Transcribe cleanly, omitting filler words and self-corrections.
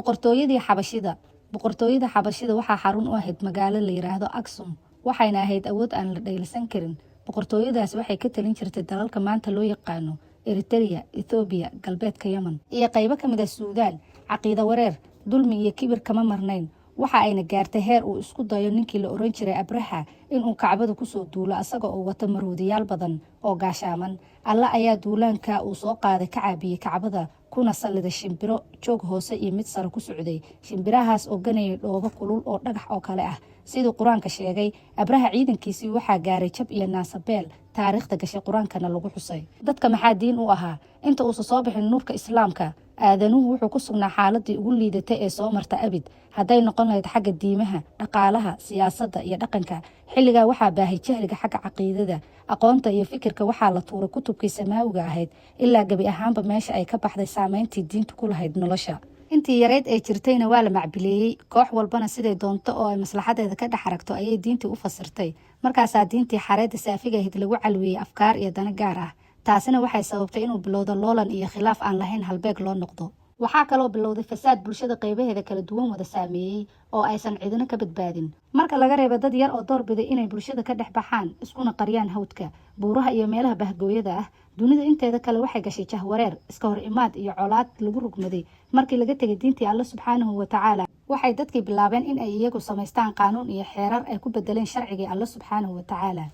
Boqortooyadii Xabashida. Boqortooyada Xabashida waxaa xarun u ahayd magaalo la yiraahdo Aksum, waxayna ahayd awood aan la dhayalsan karin. Boqortooyadaasi waxay ka talin jirtay dalalka maanta loo yaqaano Eritereya, Ethoobiya, galbeedka Yemen iyo qaybo ka mid ah Suudaan. Caqiida wareer, dulmi iyo kibir kama marnayn. Waxa ayna gaartay heer uu isku dayo ninkii la oran jiray Abraha inuu Kacbada kusoo duulo, asaga oo wata maroodiyaal badan oo gaashaaman. Alle ayaa duulaanka uu soo qaaday ka caabiyey Kacbada, kuna salliday shimbiro joog hoose iyo mid sare ku socday, shimbirahaas oo ganayay dhoobo kulul oo dhagax oo kale ah, siduu Qur-aanka sheegay. Abraha ciidankiisii waxaa gaaray jab iyo naasabeel taariikhda gashay, Qur-aankana lagu xusay. Dadka maxaa diin u ahaa? Inta uusan soo bixin nuurka Islaamka, aadanuhu wuxuu ku sugnaa xaaladii ugu liidatay ee soo marta abid, hadday noqon lahayd xagga diimaha, dhaqaalaha, siyaasadda iyo dhaqanka. Xilligaa waxaa baahay jahliga xagga caqiidada, aqoonta iyo fikirka. Waxaa la tuuray kutubkii samaawiga ahayd, ilaa gebi ahaanba meesha ay ka baxday saameyntii diintu ku lahayd nolosha. Intii yareyd ee jirtayna waa la macbileeyey, koox walbana siday doonto oo ay maslaxadeeda ka dhex aragto ayay diintii u fasirtay. Markaasaa diintii xareedda saafiga ahayd lagu calwiyey afkaar iyo dano gaar ah. Taasina waxay sababtay inuu bilowdo loolan iyo khilaaf aan lahayn halbeeg loo noqdo. Waxaa kaloo bilowday fasaad bulshada qaybaheeda kala duwan wada saameeyey oo aysan cidina ka badbaadin, marka laga reebo dad yar oo doorbiday inay bulshada ka dhex baxaan, iskuna qariyaan hawdka, buuraha iyo meelaha bahgooyada ah. Dunida inteeda kale waxay gashay jahwareer, iska hor imaad iyo colaad lagu rugmaday. Markii laga tegay diintii Alle subxaanahu watacaala, waxay dadkii bilaabeen in ay iyagu samaystaan qaanuun iyo xeerar ay ku bedeleen sharcigii Alle subxaanahu watacaala.